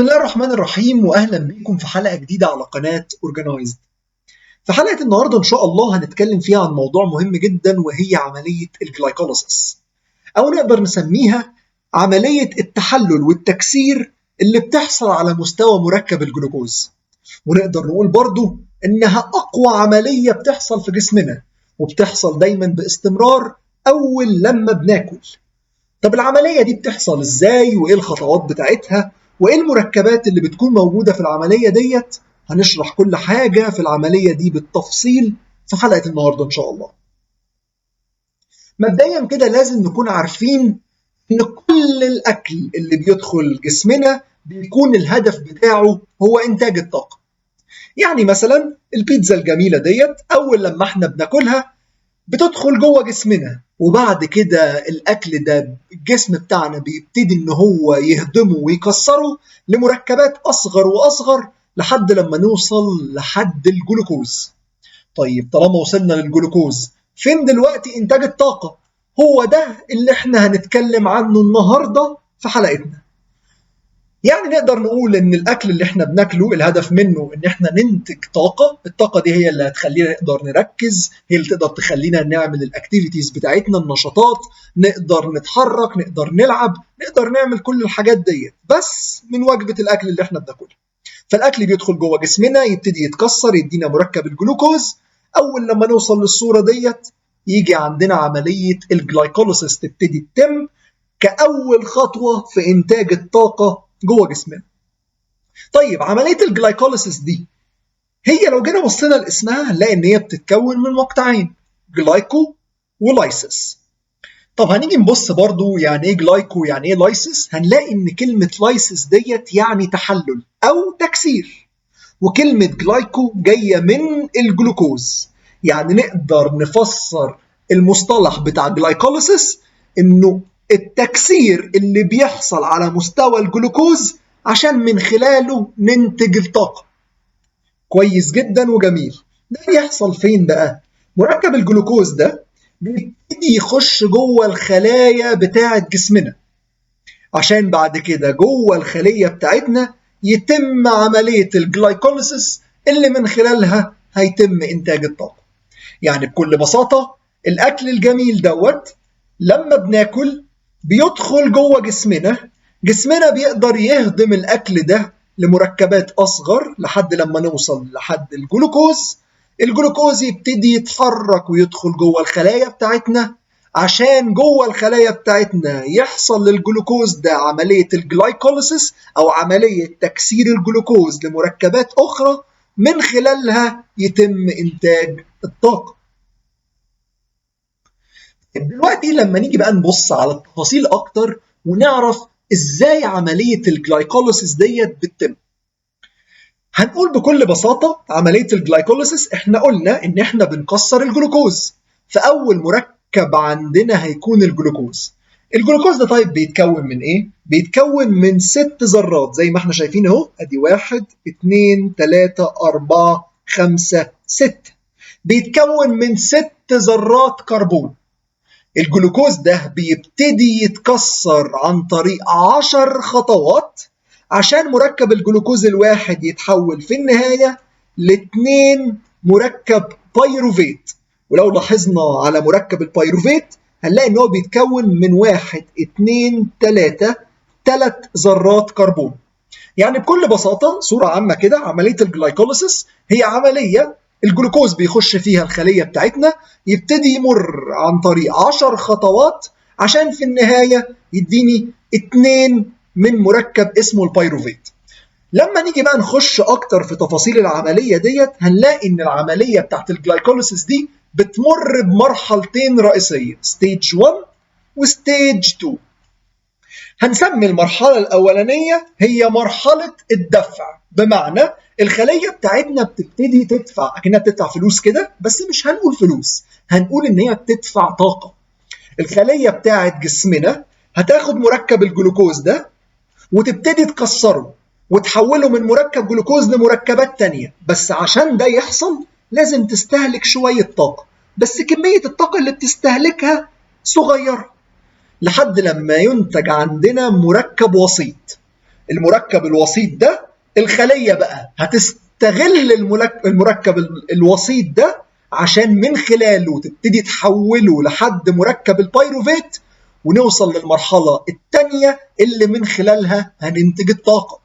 بسم الله الرحمن الرحيم، واهلا بيكم في حلقة جديدة على قناة Organized. في حلقة النهارده ان شاء الله هنتكلم فيها عن موضوع مهم جدا، وهي عملية ال glycolysis، او نقدر نسميها عملية التحلل والتكسير اللي بتحصل على مستوى مركب الجلوكوز. ونقدر نقول برضو انها اقوى عملية بتحصل في جسمنا، وبتحصل دايما باستمرار اول لما بناكل. طب العملية دي بتحصل ازاي، وايه الخطوات بتاعتها، وايه المركبات اللي بتكون موجودة في العملية ديت؟ هنشرح كل حاجة في العملية دي بالتفصيل في حلقة النهارده ان شاء الله. مبدئيا كده لازم نكون عارفين ان كل الاكل اللي بيدخل جسمنا بيكون الهدف بتاعه هو انتاج الطاقة. يعني مثلا البيتزا الجميلة ديت اول لما احنا بناكلها بتدخل جوه جسمنا، وبعد كده الاكل ده الجسم بتاعنا بيبتدي ان هو يهضمه ويكسره لمركبات اصغر واصغر لحد لما نوصل لحد الجلوكوز. طيب طالما وصلنا للجلوكوز، فين دلوقتي انتاج الطاقة؟ هو ده اللي احنا هنتكلم عنه النهارده في حلقتنا. يعني نقدر نقول ان الاكل اللي احنا بناكله الهدف منه ان احنا ننتج طاقة، الطاقة دي هي اللي هتخلينا نقدر نركز، هي اللي تقدر تخلينا نعمل ال activities بتاعتنا، النشاطات، نقدر نتحرك، نقدر نلعب، نقدر نعمل كل الحاجات ديت بس من وجبة الاكل اللي احنا بناكلها. فالاكل بيدخل جوه جسمنا، يبتدي يتكسر، يدينا مركب الجلوكوز. اول لما نوصل للصورة ديت يجي عندنا عملية ال glycolysis تبتدي تتم كأول خطوة في انتاج الطاقة جوه جسمنا. طيب عملية ال glycolysis دي هي لو جينا بصينا لاسمها هنلاقي ان هي بتتكون من مقطعين، glyco و lysis. طب هنيجي نبص برضو يعني ايه glyco يعني ايه lysis. هنلاقي ان كلمة lysis ديت يعني تحلل او تكسير، وكلمه glyco جاية من الجلوكوز. يعني نقدر نفسر المصطلح بتاع glycolysis انه التكسير اللي بيحصل على مستوى الجلوكوز عشان من خلاله ننتج الطاقة. كويس جدا وجميل. ده بيحصل فين بقى؟ مركب الجلوكوز ده بيبتدي يخش جوه الخلايا بتاعة جسمنا، عشان بعد كده جوه الخلية بتاعتنا يتم عملية ال glycolysis اللي من خلالها هيتم إنتاج الطاقة. يعني بكل بساطة الأكل الجميل دوت لما بناكل بيدخل جوه جسمنا، جسمنا بيقدر يهضم الأكل ده لمركبات أصغر لحد لما نوصل لحد الجلوكوز. الجلوكوز يبتدي يتحرك ويدخل جوه الخلايا بتاعتنا، عشان جوه الخلايا بتاعتنا يحصل للجلوكوز ده عملية ال glycolysis أو عملية تكسير الجلوكوز لمركبات أخرى من خلالها يتم إنتاج الطاقة. دلوقتي لما نيجي بقى نبص على التفاصيل أكتر ونعرف إزاي عملية ال glycolysis ديت بتتم، هنقول بكل بساطة عملية ال glycolysis احنا قلنا إن احنا بنكسر الجلوكوز، فأول مركب عندنا هيكون الجلوكوز. الجلوكوز ده طيب بيتكون من إيه؟ بيتكون من 6 ذرات زي ما احنا شايفين أهو، أدي 1 2 3 4 5 6، بيتكون من 6 ذرات كربون. الجلوكوز ده بيبتدي يتكسر عن طريق 10 خطوات عشان مركب الجلوكوز الواحد يتحول في النهاية ل2 مركب pyruvate. ولو لاحظنا على مركب ال pyruvate هنلاقي ان هو بيتكون من 1 2 3 3 ذرات كربون. يعني بكل بساطة صورة عامة كده عملية ال glycolysis هي عملية الجلوكوز بيخش فيها الخلية بتاعتنا، يبتدي يمر عن طريق 10 خطوات عشان في النهاية يديني 2 من مركب اسمه ال pyruvate. لما نيجي بقى نخش أكتر في تفاصيل العملية ديت هنلاقي إن العملية بتاعت ال glycolysis دي بتمر بمرحلتين رئيسية، stage 1 و stage 2. هنسمي المرحلة الأولانية هي مرحلة الدفع، بمعنى الخلية بتاعتنا بتبتدي تدفع، أكنها بتدفع فلوس كده، بس مش هنقول فلوس، هنقول إن هي بتدفع طاقة. الخلية بتاعت جسمنا هتاخد مركب الجلوكوز ده وتبتدي تكسره وتحوله من مركب جلوكوز لمركبات تانية، بس عشان ده يحصل لازم تستهلك شوية طاقة، بس كمية الطاقة اللي بتستهلكها صغيرة، لحد لما ينتج عندنا مركب وسيط. المركب الوسيط ده، الخلية بقى هتستغل المركب الوسيط ده عشان من خلاله تبتدي تحوله لحد مركب ال pyruvate، ونوصل للمرحلة الثانية اللي من خلالها هننتج الطاقة.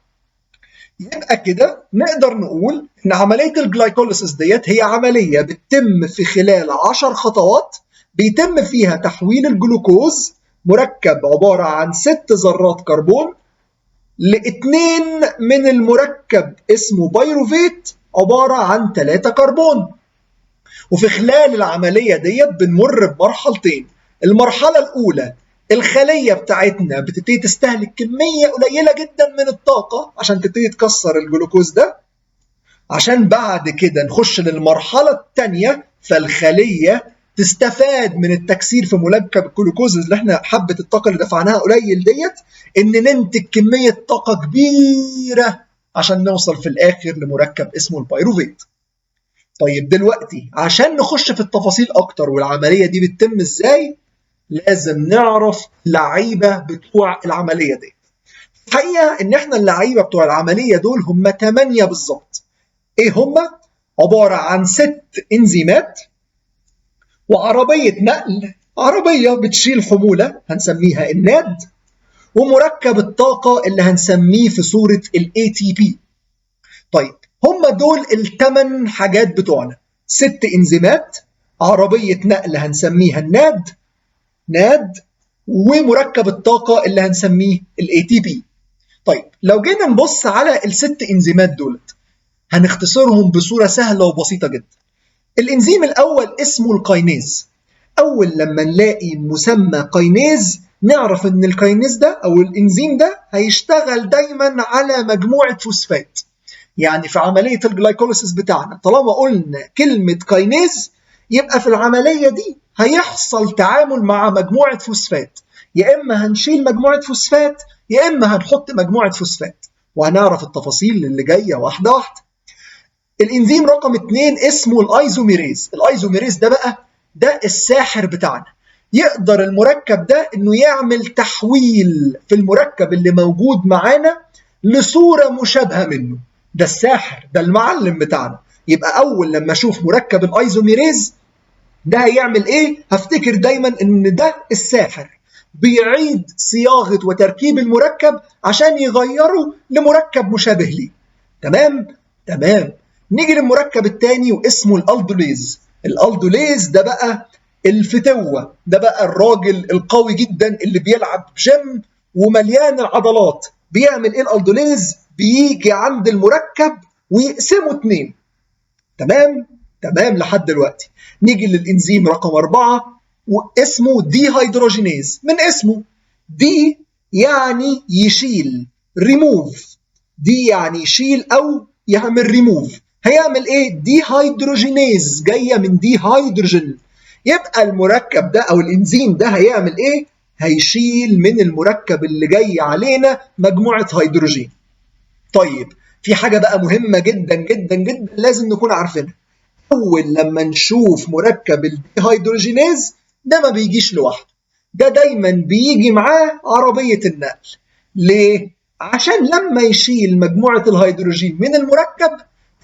يبقى كده نقدر نقول ان عملية ال glycolysis ديت هي عملية بتتم في خلال 10 خطوات، بيتم فيها تحويل الجلوكوز مركب عبارة عن 6 ذرات كربون ل2 من المركب اسمه pyruvate عبارة عن 3 كربون. وفي خلال العملية ديت بنمر بمرحلتين. المرحلة الأولى الخلية بتاعتنا بتبتدي تستهلك كمية قليلة جدا من الطاقة عشان تبتدي تكسر الجلوكوز ده، عشان بعد كده نخش للمرحلة الثانية فالخلية تستفاد من التكسير في مركب الجلوكوز اللي احنا حبة الطاقة اللي دفعناها قليل ديت، ان ننتج كمية طاقة كبيرة عشان نوصل في الآخر لمركب اسمه ال pyruvate. طيب دلوقتي عشان نخش في التفاصيل أكتر والعملية دي بتتم ازاي، لازم نعرف اللعيبة بتوع العملية دي. الحقيقة ان احنا اللعيبة بتوع العملية دول هم 8 بالظبط. ايه هم؟ عبارة عن 6 انزيمات وعربية نقل، عربية بتشيل حمولة هنسميها ال NAD، ومركب الطاقة اللي هنسميه في صورة ال ATP. طيب هم دول ال8 حاجات بتوعنا، 6 انزيمات، عربية نقل هنسميها ال NAD NAD، ومركب الطاقة اللي هنسميه ال ATP. طيب لو جينا نبص على ال6 انزيمات دولت هنختصرهم بصورة سهلة وبسيطة جدا. الانزيم الأول اسمه ال kinase. أول لما نلاقي مسمى kinase نعرف إن ال kinase ده أو الانزيم ده هيشتغل دايما على مجموعة فوسفات. يعني في عملية ال glycolysis بتاعنا طالما قلنا كلمة kinase يبقى في العملية دي هيحصل تعامل مع مجموعة فوسفات، يا إما هنشيل مجموعة فوسفات يا إما هنحط مجموعة فوسفات، وهنعرف التفاصيل اللي جاية واحدة واحدة. الإنزيم رقم 2 اسمه ال isomerase. ال isomerase ده بقى ده الساحر بتاعنا، يقدر المركب ده إنه يعمل تحويل في المركب اللي موجود معانا لصورة مشابهة منه. ده الساحر، ده المعلم بتاعنا. يبقى أول لما أشوف مركب ال isomerase ده هيعمل ايه؟ هفتكر دايما ان ده الساحر، بيعيد صياغة وتركيب المركب عشان يغيره لمركب مشابه ليه. تمام؟ تمام. نيجي للمركب الثاني واسمه ال aldolase. ال aldolase ده بقى الفتوة، ده بقى الراجل القوي جدا اللي بيلعب جيم ومليان العضلات. بيعمل ايه ال aldolase؟ بيجي عند المركب ويقسمه 2. تمام؟ تمام لحد دلوقتي. نيجي للإنزيم رقم 4 واسمه dehydrogenase. من اسمه de يعني يشيل، ريموف، دي يعني يشيل أو يعمل ريموف. هيعمل ايه؟ dehydrogenase جاية من dihydrogen. يبقى المركب ده أو الإنزيم ده هيعمل ايه؟ هيشيل من المركب اللي جاي علينا مجموعة هيدروجين. طيب في حاجة بقى مهمة جدا جدا جدا لازم نكون عارفينها. أول لما نشوف مركب ال dehydrogenase ده ما بيجيش لوحده، ده دايما بيجي معاه عربية النقل. ليه؟ عشان لما يشيل مجموعة الهيدروجين من المركب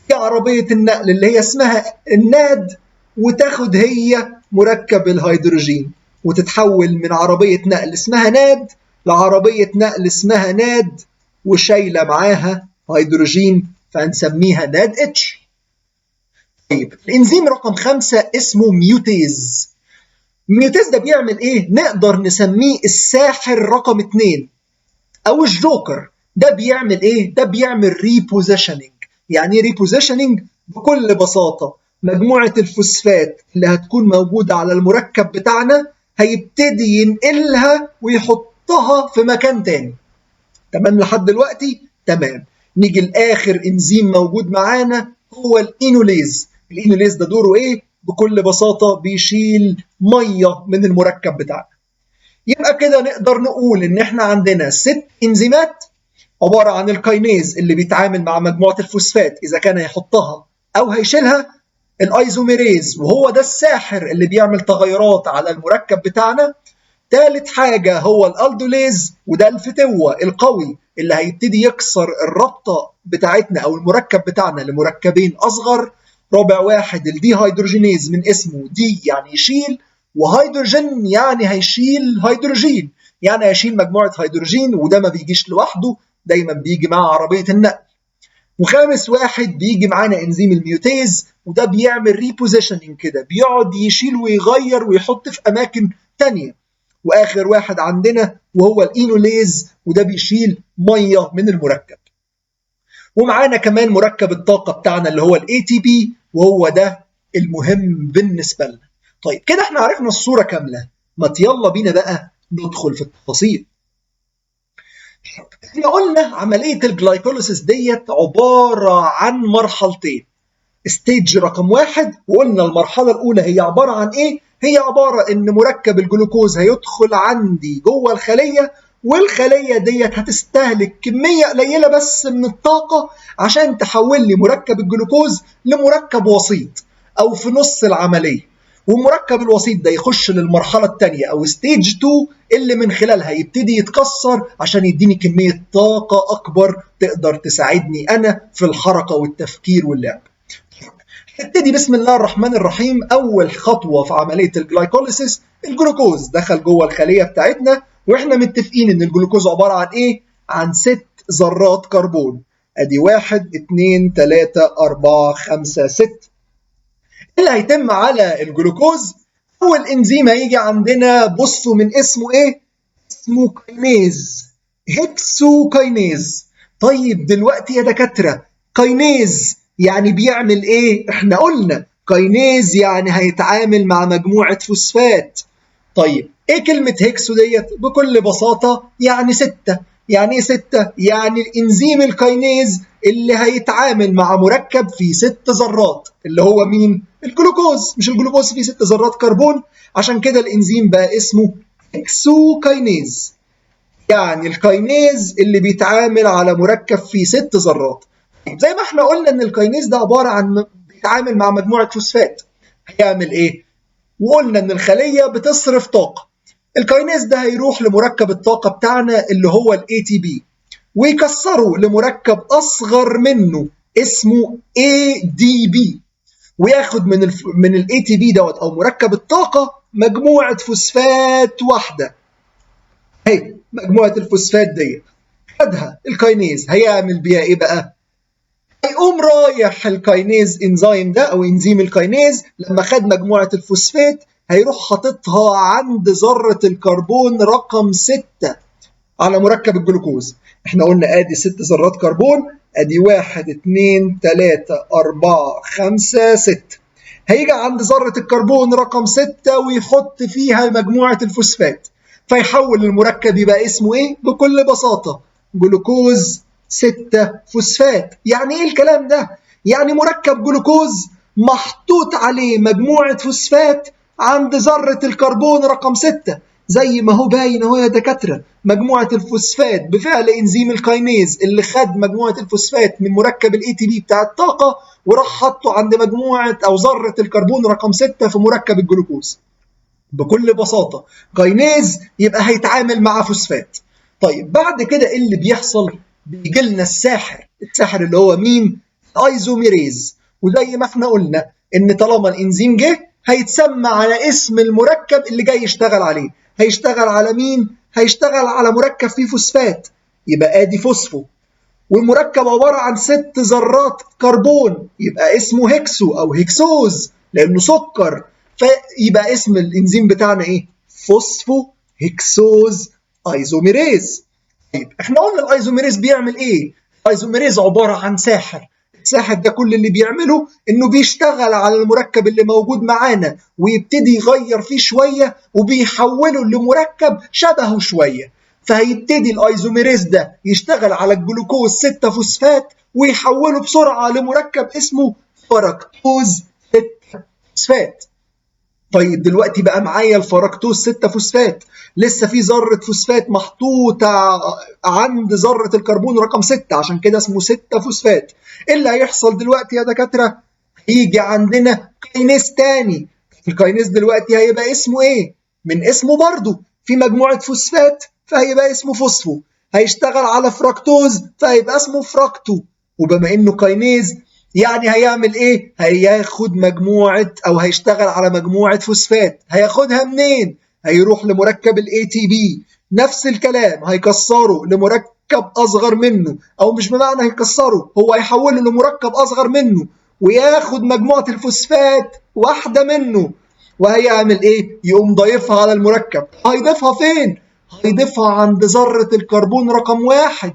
في عربية النقل اللي هي اسمها ال NAD، وتاخد هي مركب الهيدروجين وتتحول من عربية نقل اسمها NAD لعربية نقل اسمها NAD وشايلة معاها هيدروجين، فهنسميها NADH. طيب الانزيم رقم 5 اسمه mutase. mutase ده بيعمل ايه؟ نقدر نسميه الساحر رقم 2 او الجوكر. ده بيعمل ايه؟ ده بيعمل repositioning. يعني ايه repositioning؟ بكل بساطة مجموعة الفوسفات اللي هتكون موجودة على المركب بتاعنا هيبتدي ينقلها ويحطها في مكان تاني. تمام لحد دلوقتي؟ تمام. نيجي لآخر انزيم موجود معانا هو ال enolase. ال enolase ده دوره ايه؟ بكل بساطة بيشيل مية من المركب بتاعنا. يبقى كده نقدر نقول ان احنا عندنا 6 انزيمات عبارة عن ال kinase اللي بيتعامل مع مجموعة الفوسفات اذا كان هيحطها او هيشيلها، ال isomerase وهو ده الساحر اللي بيعمل تغيرات على المركب بتاعنا، ثالث حاجة هو ال aldolase، وده الفتوه القوي اللي هيبتدي يكسر الرابطة بتاعتنا او المركب بتاعنا لمركبين اصغر. رابع واحد ال dehydrogenase، من اسمه de يعني يشيل، وهيدروجين يعني هيشيل هيدروجين، يعني هيشيل مجموعة هيدروجين، وده ما بيجيش لوحده، دايما بيجي مع عربية النقل. وخامس واحد بيجي معانا انزيم ال mutase، وده بيعمل repositioning كده، بيقعد يشيل ويغير ويحط في اماكن تانية. واخر واحد عندنا وهو ال enolase، وده بيشيل مية من المركب. ومعانا كمان مركب الطاقة بتاعنا اللي هو ال ATP، وهو ده المهم بالنسبة لنا. طيب كده احنا عرفنا الصورة كاملة، ما يلا بينا بقى ندخل في التفاصيل. احنا قلنا عملية ال glycolysis ديت عبارة عن مرحلتين. stage رقم 1، وقلنا المرحلة الاولى هي عبارة عن ايه؟ هي عبارة ان مركب الجلوكوز هيدخل عندي جوه الخلية، والخليه ديت هتستهلك كمية قليله بس من الطاقة عشان تحول لي مركب الجلوكوز لمركب وسيط او في نص العملية. ومركب الوسيط ده يخش للمرحلة الثانية او stage 2، اللي من خلالها يبتدي يتكسر عشان يديني كمية طاقة اكبر تقدر تساعدني انا في الحركة والتفكير واللعب. نبتدي بسم الله الرحمن الرحيم. اول خطوة في عملية ال glycolysis، الجلوكوز دخل جوه الخلية بتاعتنا، واحنا متفقين ان الجلوكوز عبارة عن ايه؟ عن 6 ذرات كربون. ادي 1 2 3 4 5 6. اللي هيتم على الجلوكوز، اول انزيم هيجي عندنا، بصوا من اسمه ايه؟ اسمه kinase، hexokinase. طيب دلوقتي يا دكاترة، kinase يعني بيعمل ايه؟ احنا قلنا kinase يعني هيتعامل مع مجموعة فوسفات. طيب ايه كلمة hexo ديت؟ بكل بساطة يعني 6. يعني ايه 6؟ يعني الانزيم ال kinase اللي هيتعامل مع مركب فيه 6 ذرات، اللي هو مين؟ الجلوكوز. مش الجلوكوز فيه 6 ذرات كربون؟ عشان كده الانزيم بقى اسمه hexokinase، يعني ال kinase اللي بيتعامل على مركب فيه 6 ذرات. زي ما احنا قلنا ان ال kinase ده عبارة عن بيتعامل مع مجموعة فوسفات، هيعمل ايه؟ وقلنا ان الخلية بتصرف طاقة. ال kinase ده هيروح لمركب الطاقة بتاعنا اللي هو ال ATP، ويكسره لمركب اصغر منه اسمه ADP، وياخد من ال ATP دوت او مركب الطاقة مجموعة فوسفات واحدة. اهي مجموعة الفوسفات ديت خدها ال kinase، هيعمل بيها ايه بقى؟ هيقوم رايح ال kinase enzyme ده او انزيم ال kinase لما خد مجموعة الفوسفات هيروح حاططها عند ذره الكربون رقم 6 على مركب الجلوكوز. احنا قلنا ادي 6 ذرات كربون، ادي 1 2 3 4 5 6. هيجي عند ذره الكربون رقم 6 ويحط فيها مجموعة الفوسفات، فيحول المركب يبقى اسمه ايه؟ بكل بساطة جلوكوز 6 فوسفات. يعني ايه الكلام ده؟ يعني مركب جلوكوز محطوط عليه مجموعة فوسفات عند ذرة الكربون رقم 6، زي ما هو باين اهو يا دكاترة. مجموعة الفوسفات بفعل انزيم ال kinase اللي خد مجموعة الفوسفات من مركب ال ATP بتاع الطاقة وراح حطه عند مجموعة او ذرة الكربون رقم 6 في مركب الجلوكوز. بكل بساطة kinase يبقى هيتعامل مع فوسفات. طيب بعد كده ايه اللي بيحصل؟ بيجي لنا الساحر، الساحر اللي هو مين؟ isomerase. وزي ما احنا قلنا ان طالما الانزيم جه هيتسمى على اسم المركب اللي جاي يشتغل عليه. هيشتغل على مين؟ هيشتغل على مركب فيه فوسفات، يبقى ادي phospho. والمركب عبارة عن 6 ذرات كربون، يبقى اسمه hexo او هيكسوز لانه سكر، فيبقى اسم الانزيم بتاعنا ايه؟ phospho hexose isomerase. طيب احنا قلنا ال isomerase بيعمل ايه؟ ال isomerase عبارة عن ساحر. الساحر ده كل اللي بيعمله انه بيشتغل على المركب اللي موجود معانا ويبتدي يغير فيه شوية وبيحوله لمركب شبهه شوية. فهيبتدي ال isomerase ده يشتغل على الجلوكوز 6 فوسفات ويحوله بسرعة لمركب اسمه فركتوز 6 فوسفات. طيب دلوقتي بقى معايا الفركتوز 6 فوسفات، لسه في ذرة فوسفات محطوطة عند ذرة الكربون رقم 6، عشان كده اسمه 6 فوسفات. ايه اللي هيحصل دلوقتي يا دكاترة؟ هيجي عندنا kinase تاني. ال kinase دلوقتي هيبقى اسمه ايه؟ من اسمه برضو في مجموعة فوسفات فهيبقى اسمه phospho، هيشتغل على فركتوز فهيبقى اسمه fructo. وبما انه kinase يعني هيعمل ايه؟ هياخد مجموعة او هيشتغل على مجموعة فوسفات. هياخدها منين؟ هيروح لمركب ال ATP، نفس الكلام هيكسره لمركب اصغر منه، او مش بمعنى هيكسره، هو هيحوله لمركب اصغر منه وياخد مجموعة الفوسفات واحدة منه، وهيعمل ايه؟ يقوم ضايفها على المركب. هيضيفها فين؟ هيضيفها عند ذرة الكربون رقم 1،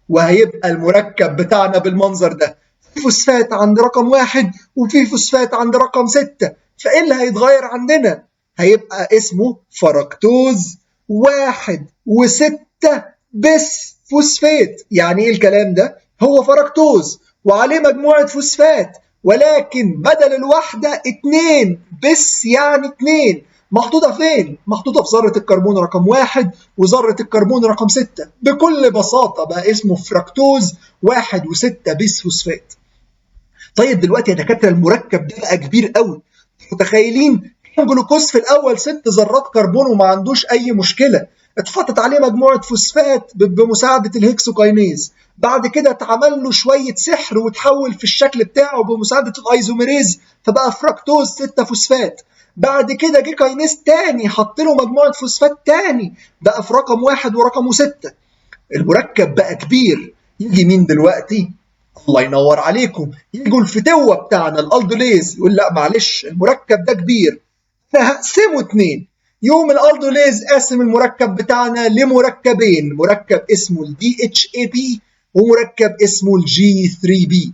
وهيبقى المركب بتاعنا بالمنظر ده، في فوسفات عند رقم 1 وفي فوسفات عند رقم 6. فايه اللي هيتغير عندنا؟ هيبقى اسمه فركتوز 1 و6 bisphosphate. يعني ايه الكلام ده؟ هو فركتوز وعليه مجموعة فوسفات، ولكن بدل الواحدة 2 bis، يعني 2 محطوطة فين؟ محطوطة في ذرة الكربون رقم 1 وذرة الكربون رقم 6. بكل بساطة بقى اسمه فركتوز 1 و6 bisphosphate. طيب دلوقتي يا دكاترة المركب ده بقى كبير قوي، متخيلين كان جلوكوز في الأول 6 ذرات كربون وما عندوش أي مشكلة، اتحطت عليه مجموعة فوسفات بمساعدة ال hexokinase، بعد كده اتعمل له شوية سحر وتحول في الشكل بتاعه بمساعدة ال isomerase فبقى فركتوز 6 فوسفات، بعد كده جه kinase تاني حط له مجموعة فوسفات تاني بقى في رقم 1 ورقمه 6. المركب بقى كبير. يجي مين دلوقتي؟ الله ينور عليكم، يجوا الفتوة بتاعنا ال aldolase يقول لا معلش المركب ده كبير فهقسمه 2. يوم ال aldolase قاسم المركب بتاعنا لمركبين، مركب اسمه ال DHAP ومركب اسمه ال G3P.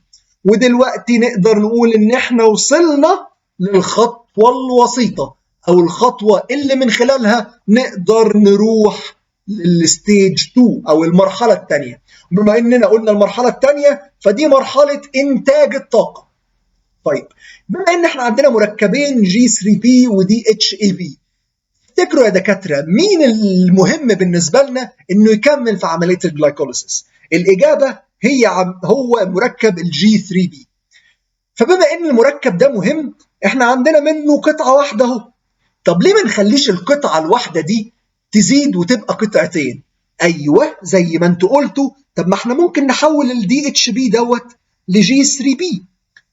ودلوقتي نقدر نقول ان احنا وصلنا للخطوة الوسيطة او الخطوة اللي من خلالها نقدر نروح لل stage 2 او المرحلة الثانية. بما اننا قلنا المرحلة الثانية فدي مرحلة انتاج الطاقة. طيب بما ان احنا عندنا مركبين جي 3 بي ودي اتش اي بي، افتكروا يا دكاترة مين المهم بالنسبة لنا انه يكمل في عملية ال glycolysis؟ الاجابة هي هو مركب ال G3P. فبما ان المركب ده مهم احنا عندنا منه قطعه واحدة اهو، طب ليه ما نخليش القطعة الواحدة دي تزيد وتبقى قطعتين؟ ايوه زي ما انتوا قلتوا، طب ما احنا ممكن نحول ال DHP دوت ل G3P.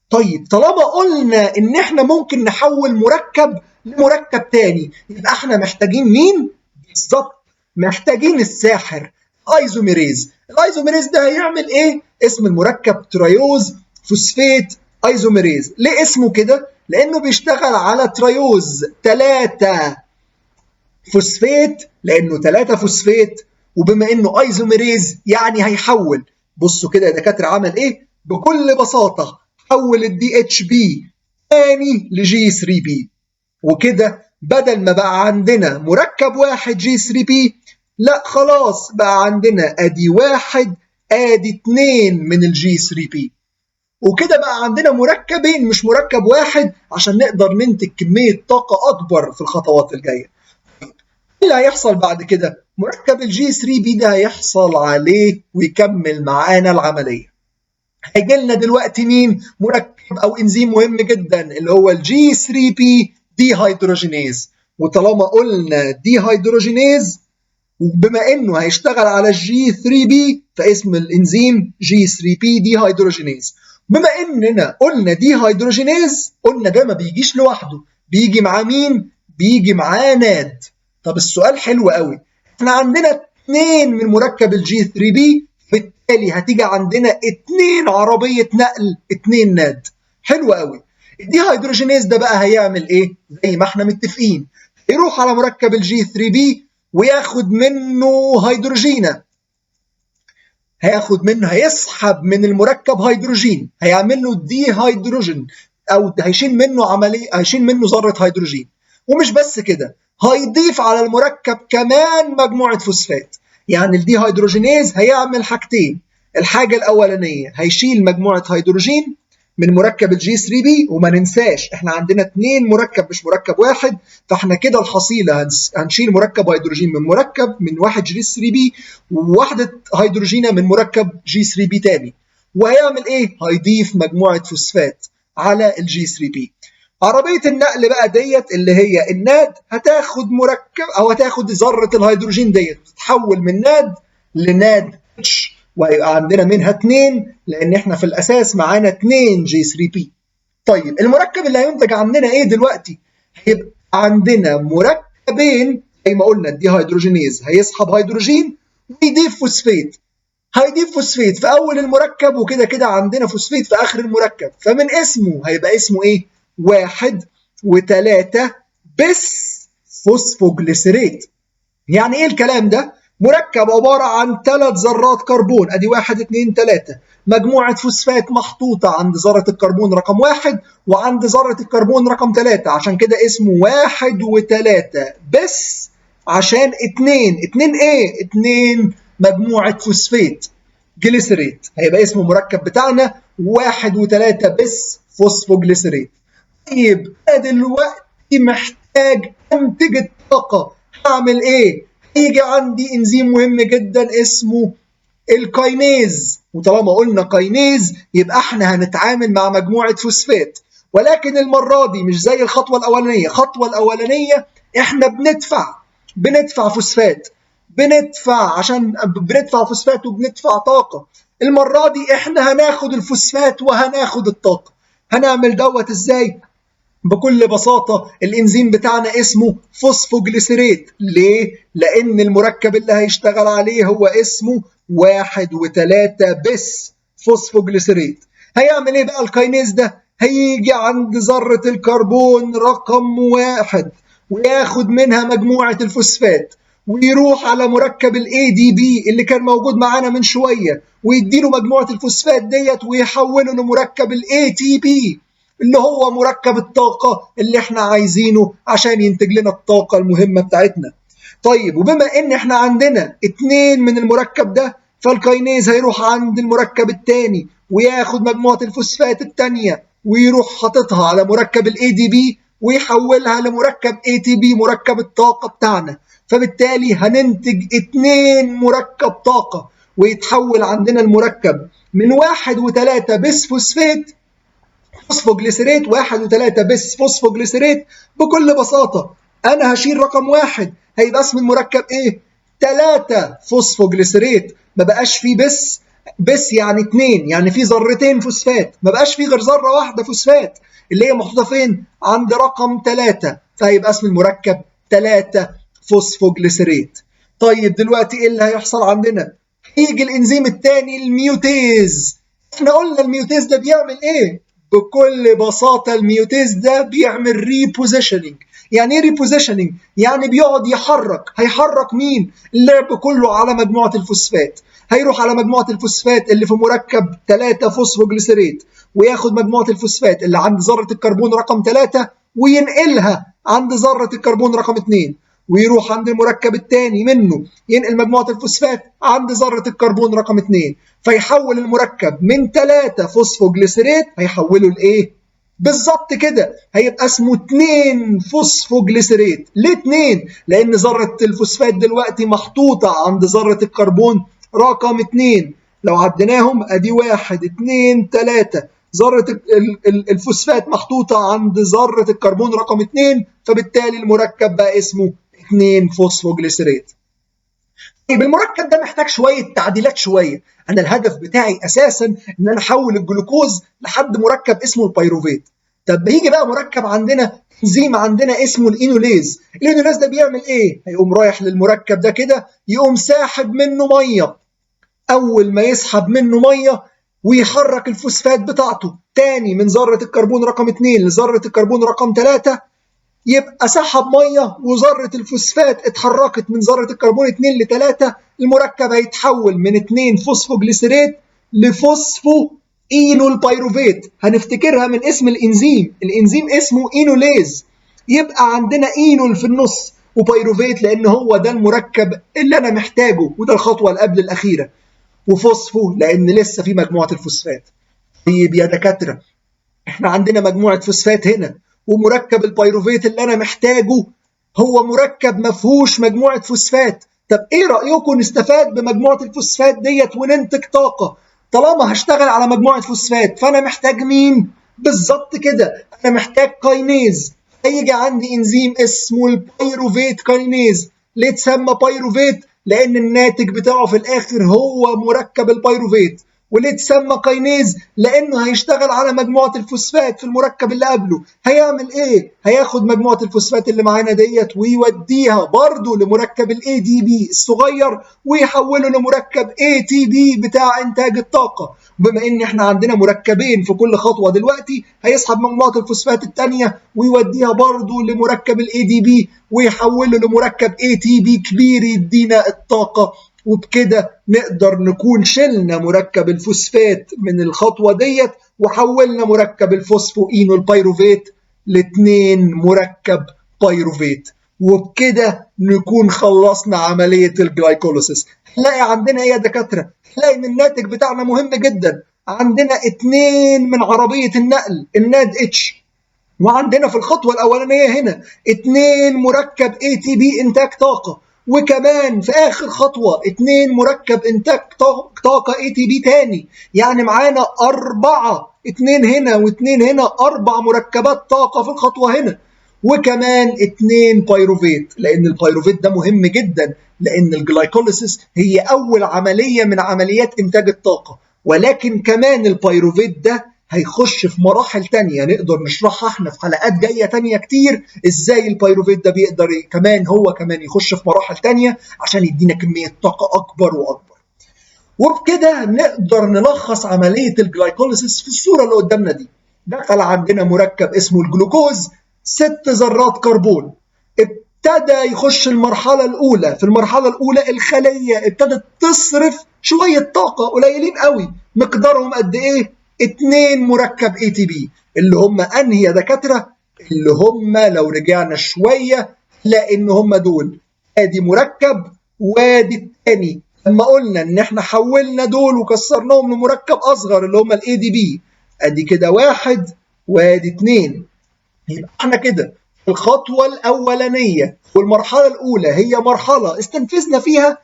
طيب طالما قلنا ان احنا ممكن نحول مركب لمركب تاني يبقى احنا محتاجين مين؟ بالظبط محتاجين الساحر isomerase. ال isomerase ده هيعمل ايه؟ اسم المركب triose phosphate isomerase. ليه اسمه كده؟ لانه بيشتغل على triose 3 فوسفات، لانه 3 فوسفات، وبما انه isomerase يعني هيحول. بصوا كده يا دكاترة عمل ايه؟ بكل بساطة حول ال DHP تاني ل G3P، وكده بدل ما بقى عندنا مركب واحد G3P، لا خلاص بقى عندنا ادي 1 ادي 2 من ال G3P، وكده بقى عندنا مركبين مش مركب واحد عشان نقدر ننتج كمية طاقة أكبر في الخطوات الجاية. ايه اللي هيحصل بعد كده؟ مركب ال G3P ده هيحصل عليه ويكمل معانا العملية. هيجي لنا دلوقتي مين؟ مركب أو إنزيم مهم جدا اللي هو ال G3P dehydrogenase. وطالما قلنا dehydrogenase وبما انه هيشتغل على ال G3P فاسم الانزيم G3P dehydrogenase. بما اننا قلنا dehydrogenase قلنا ده ما بيجيش لوحده، بيجي معاه مين؟ بيجي معاه NAD. طب السؤال حلو قوي، احنا عندنا 2 من مركب ال G3P، بالتالي هتيجي عندنا 2 عربية نقل 2 NAD. حلو قوي. ال dehydrogenase ده بقى هيعمل ايه؟ زي ما احنا متفقين، يروح على مركب ال G3P وياخد منه هيدروجينة، هياخد منه، هيسحب من المركب هيدروجين، هيعمل له dehydrogen او هيشيل منه عملية، هيشيل منه ذره هيدروجين. ومش بس كده، هيضيف على المركب كمان مجموعة فوسفات. يعني ال dehydrogenase هيعمل حاجتين، الحاجة الاولانية هيشيل مجموعة هيدروجين من مركب ال G3P، وما ننساش احنا عندنا 2 مركب مش مركب واحد، فاحنا كده الحصيلة هنشيل مركب هيدروجين من مركب من واحد G3P وواحدة هيدروجينه من مركب G3P تاني. وهيعمل ايه؟ هيضيف مجموعة فوسفات على ال G3P. عربية النقل بقى ديت اللي هي ال NAD هتاخد مركب او هتاخد ذره الهيدروجين ديت، تتحول من NAD ل NADH، وهيبقى عندنا منها 2 لان احنا في الاساس معانا 2 G3P. طيب المركب اللي هينتج عندنا ايه دلوقتي؟ هيبقى عندنا مركبين زي ما قلنا، ال dehydrogenase هيسحب هيدروجين ويضيف فوسفات، هيضيف فوسفات في اول المركب، وكده كده عندنا فوسفات في اخر المركب، فمن اسمه هيبقى اسمه ايه؟ 1 و3 bisphosphoglycerate. يعني ايه الكلام ده؟ مركب عبارة عن 3 ذرات كربون، ادي 1 2 3، مجموعة فوسفات محطوطة عند ذرة الكربون رقم 1 وعند ذرة الكربون رقم 3، عشان كده اسمه 1 و3 bis، عشان 2، 2 ايه؟ 2 مجموعة فوسفات glycerate، هيبقى اسمه المركب بتاعنا 1 و3 bisphosphoglycerate. طيب انا دلوقتي محتاج انتج الطاقة، هعمل ايه؟ هيجي عندي انزيم مهم جدا اسمه ال kinase، وطالما قلنا kinase يبقى احنا هنتعامل مع مجموعة فوسفات، ولكن المرة دي مش زي الخطوة الأولانية. الخطوة الأولانية احنا بندفع فوسفات، بندفع عشان بندفع فوسفات وبندفع طاقة. المرة دي احنا هناخد الفوسفات وهناخد الطاقة. هنعمل دوت ازاي؟ بكل بساطة الإنزيم بتاعنا اسمه phosphoglycerate. ليه؟ لأن المركب اللي هيشتغل عليه هو اسمه 1 و3 bisphosphoglycerate. هيعمل ايه بقى ال kinase ده؟ هيجي عند ذرة الكربون رقم 1 وياخد منها مجموعة الفوسفات، ويروح على مركب ال ADP اللي كان موجود معانا من شوية ويديله مجموعة الفوسفات ديت ويحوله لمركب ال ATP اللي هو مركب الطاقة اللي احنا عايزينه عشان ينتج لنا الطاقة المهمة بتاعتنا. طيب وبما ان احنا عندنا 2 من المركب ده، فال kinase هيروح عند المركب الثاني وياخد مجموعة الفوسفات الثانية ويروح حاططها على مركب ال ADP ويحولها لمركب ATP مركب الطاقة بتاعنا، فبالتالي هننتج 2 مركب طاقة، ويتحول عندنا المركب من 1 و3 bisphosphate phosphoglycerate 1 و3 bisphosphoglycerate. بكل بساطة أنا هشيل رقم 1، هيبقى اسم المركب إيه؟ 3 phosphoglycerate. ما بقاش فيه bis، bis يعني 2، يعني في ذرتين فوسفات، ما بقاش فيه غير ذرة واحدة فوسفات اللي هي محطوطة فين؟ عند رقم 3، فهيبقى اسم المركب 3 phosphoglycerate. طيب دلوقتي ايه اللي هيحصل عندنا؟ هيجي الانزيم الثاني ال mutase. احنا قلنا ال mutase ده بيعمل ايه؟ بكل بساطة ال mutase ده بيعمل repositioning. يعني ايه repositioning؟ يعني بيقعد يحرك. هيحرك مين؟ اللعب كله على مجموعة الفوسفات. هيروح على مجموعة الفوسفات اللي في مركب 3 phosphoglycerate وياخد مجموعة الفوسفات اللي عند ذرة الكربون رقم 3 وينقلها عند ذرة الكربون رقم 2، ويروح عند المركب الثاني منه ينقل مجموعة الفوسفات عند ذرة الكربون رقم 2، فيحول المركب من 3 phosphoglycerate هيحوله لإيه؟ بالظبط كده هيبقى اسمه 2 phosphoglycerate. ليه 2؟ لأن ذرة الفوسفات دلوقتي محطوطة عند ذرة الكربون رقم 2. لو عديناهم ادي 1 2 3، ذرة الفوسفات محطوطة عند ذرة الكربون رقم 2، فبالتالي المركب بقى اسمه 2 phosphoglycerate. طيب المركب ده محتاج شوية تعديلات شوية. أنا الهدف بتاعي أساسا إن أنا أحول الجلوكوز لحد مركب اسمه ال pyruvate. طب بيجي بقى مركب عندنا انزيم عندنا اسمه ال enolase. ال enolase ده بيعمل إيه؟ هيقوم رايح للمركب ده كده يقوم ساحب منه مية. أول ما يسحب منه مية ويحرك الفوسفات بتاعته تاني من ذرة الكربون رقم 2 لذرة الكربون رقم 3، يبقى سحب مية وذره الفوسفات اتحركت من ذره الكربون 2 ل 3، المركب هيتحول من 2 phosphoglycerate ل phosphoenolpyruvate. هنفتكرها من اسم الانزيم، الانزيم اسمه enolase، يبقى عندنا enol في النص و pyruvate لان هو ده المركب اللي انا محتاجه وده الخطوة اللي قبل الاخيرة، و phospho لان لسه في مجموعة الفوسفات. طيب يا دكاترة احنا عندنا مجموعة فوسفات هنا ومركب ال pyruvate اللي انا محتاجه هو مركب ما فيهوش مجموعة فوسفات، طب ايه رايكم نستفاد بمجموعه الفوسفات ديت وننتج طاقة؟ طالما هشتغل على مجموعة فوسفات فانا محتاج مين؟ بالظبط كده، انا محتاج kinase. هيجي عندي انزيم اسمه ال pyruvate kinase. ليه اتسمى pyruvate؟ لان الناتج بتاعه في الاخر هو مركب ال pyruvate. وليه اتسمى kinase؟ لانه هيشتغل على مجموعة الفوسفات في المركب اللي قبله. هيعمل ايه؟ هياخد مجموعة الفوسفات اللي معانا ديت ويوديها برضه لمركب ال ADP الصغير ويحوله لمركب ATP بتاع انتاج الطاقة. بما ان احنا عندنا مركبين في كل خطوة دلوقتي، هيسحب مجموعة الفوسفات الثانية ويوديها برضه لمركب ال ADP ويحوله لمركب ATP كبير يدينا الطاقة. وبكده نقدر نكون شلنا مركب الفوسفات من الخطوة ديت وحولنا مركب ال phosphoenolpyruvate لاتنين مركب pyruvate، وبكده نكون خلصنا عملية ال glycolysis. هنلاقي عندنا ايه يا دكاترة؟ هنلاقي ان الناتج بتاعنا مهم جدا. عندنا 2 من عربية النقل ال NADH، وعندنا في الخطوة الأولانية هنا 2 مركب ATP إنتاج طاقة، وكمان في آخر خطوة 2 مركب إنتاج طاقة ATP تاني. يعني معانا 4، 2 هنا و2 هنا، 4 مركبات طاقة في الخطوة هنا، وكمان 2 pyruvate، لأن ال pyruvate ده مهم جدا، لأن ال glycolysis هي أول عملية من عمليات إنتاج الطاقة. ولكن كمان ال pyruvate ده هيخش في مراحل تانية نقدر نشرحها احنا في حلقات جاية تانية كتير، ازاي ال pyruvate ده بيقدر كمان هو كمان يخش في مراحل تانية عشان يدينا كمية طاقة أكبر وأكبر. وبكده نقدر نلخص عملية ال glycolysis في الصورة اللي قدامنا دي. دخل عندنا مركب اسمه الجلوكوز، 6 ذرات كربون، ابتدى يخش المرحلة الأولى. في المرحلة الأولى الخلية ابتدت تصرف شوية طاقة قليلين قوي، مقدارهم قد إيه؟ 2 مركب ATP، اللي هم أنهي يا دكاترة؟ اللي هم لو رجعنا شوية لأن هم دول، ادي مركب وادي الثاني. لما قلنا إن احنا حولنا دول وكسرناهم لمركب أصغر اللي هم ال ADP، ادي كده 1 وادي 2. يبقى احنا كده الخطوة الأولانية والمرحلة الأولى هي مرحلة استنفذنا فيها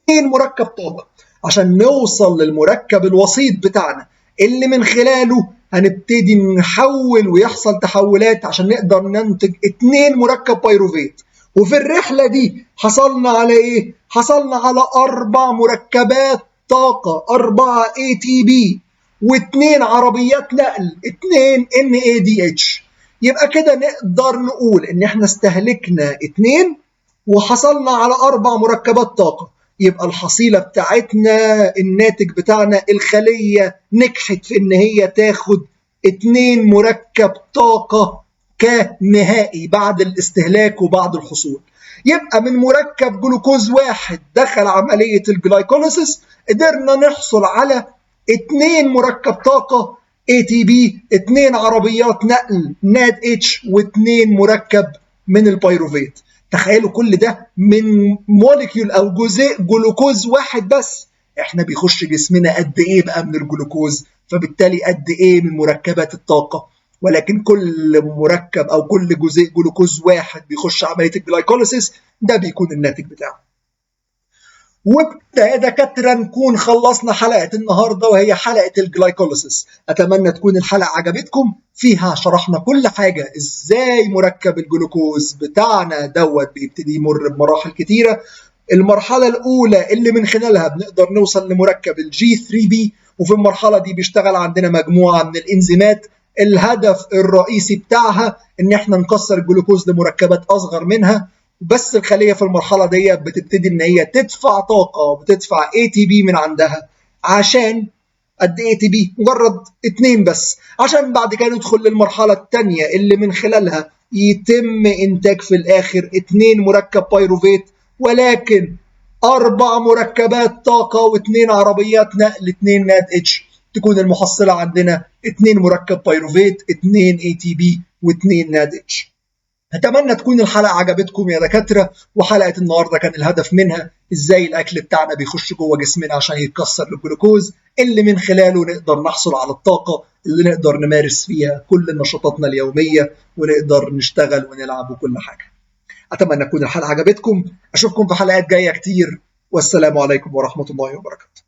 2 مركب طاقة عشان نوصل للمركب الوسيط بتاعنا اللي من خلاله هنبتدي نحول ويحصل تحولات عشان نقدر ننتج 2 مركب pyruvate. وفي الرحلة دي حصلنا على إيه؟ حصلنا على 4 مركبات طاقة، 4 ATP و2 عربيات نقل، 2 NADH. يبقى كده نقدر نقول إن إحنا استهلكنا 2 وحصلنا على 4 مركبات طاقة. يبقى الحصيلة بتاعتنا، الناتج بتاعنا، الخلية نجحت في إن هي تاخد 2 مركب طاقة كنهائي بعد الاستهلاك وبعد الحصول. يبقى من مركب جلوكوز 1 دخل عملية ال glycolysis قدرنا نحصل على 2 مركب طاقة ATP، 2 عربيات نقل NADH، و2 مركب من ال pyruvate. تخيلوا كل ده من molecule او جزيء جلوكوز 1 بس. احنا بيخش جسمنا قد ايه بقى من الجلوكوز، فبالتالي قد ايه من مركبات الطاقة. ولكن كل مركب او كل جزيء جلوكوز 1 بيخش عملية ال glycolysis ده بيكون الناتج بتاعه. وبكده يا دكاترة نكون خلصنا حلقة النهارده وهي حلقة ال glycolysis. اتمنى تكون الحلقة عجبتكم، فيها شرحنا كل حاجة، ازاي مركب الجلوكوز بتاعنا دوت بيبتدي يمر بمراحل كتيرة. المرحلة الاولى اللي من خلالها بنقدر نوصل لمركب ال G3P، وفي المرحلة دي بيشتغل عندنا مجموعة من الانزيمات الهدف الرئيسي بتاعها ان احنا نكسر الجلوكوز لمركبات اصغر منها. بس الخلية في المرحلة دي بتبتدي ان هي تدفع طاقة وبتدفع ATP من عندها، عشان قد ATP؟ مجرد 2 بس، عشان بعد كده ندخل للمرحلة الثانية اللي من خلالها يتم انتاج في الاخر 2 مركب pyruvate، ولكن 4 مركبات طاقة و2 عربيات نقل، 2 NADH، تكون المحصلة عندنا 2 مركب pyruvate، 2 ATP، و2 NADH. أتمنى تكون الحلقة عجبتكم يا دكاترة، وحلقة النهاردة كان الهدف منها إزاي الأكل بتاعنا بيخش جوه جسمنا عشان يتكسر للجلوكوز اللي من خلاله نقدر نحصل على الطاقة اللي نقدر نمارس فيها كل نشاطاتنا اليومية ونقدر نشتغل ونلعب وكل حاجة. أتمنى تكون الحلقة عجبتكم، أشوفكم في حلقات جاية كتير، والسلام عليكم ورحمة الله وبركاته.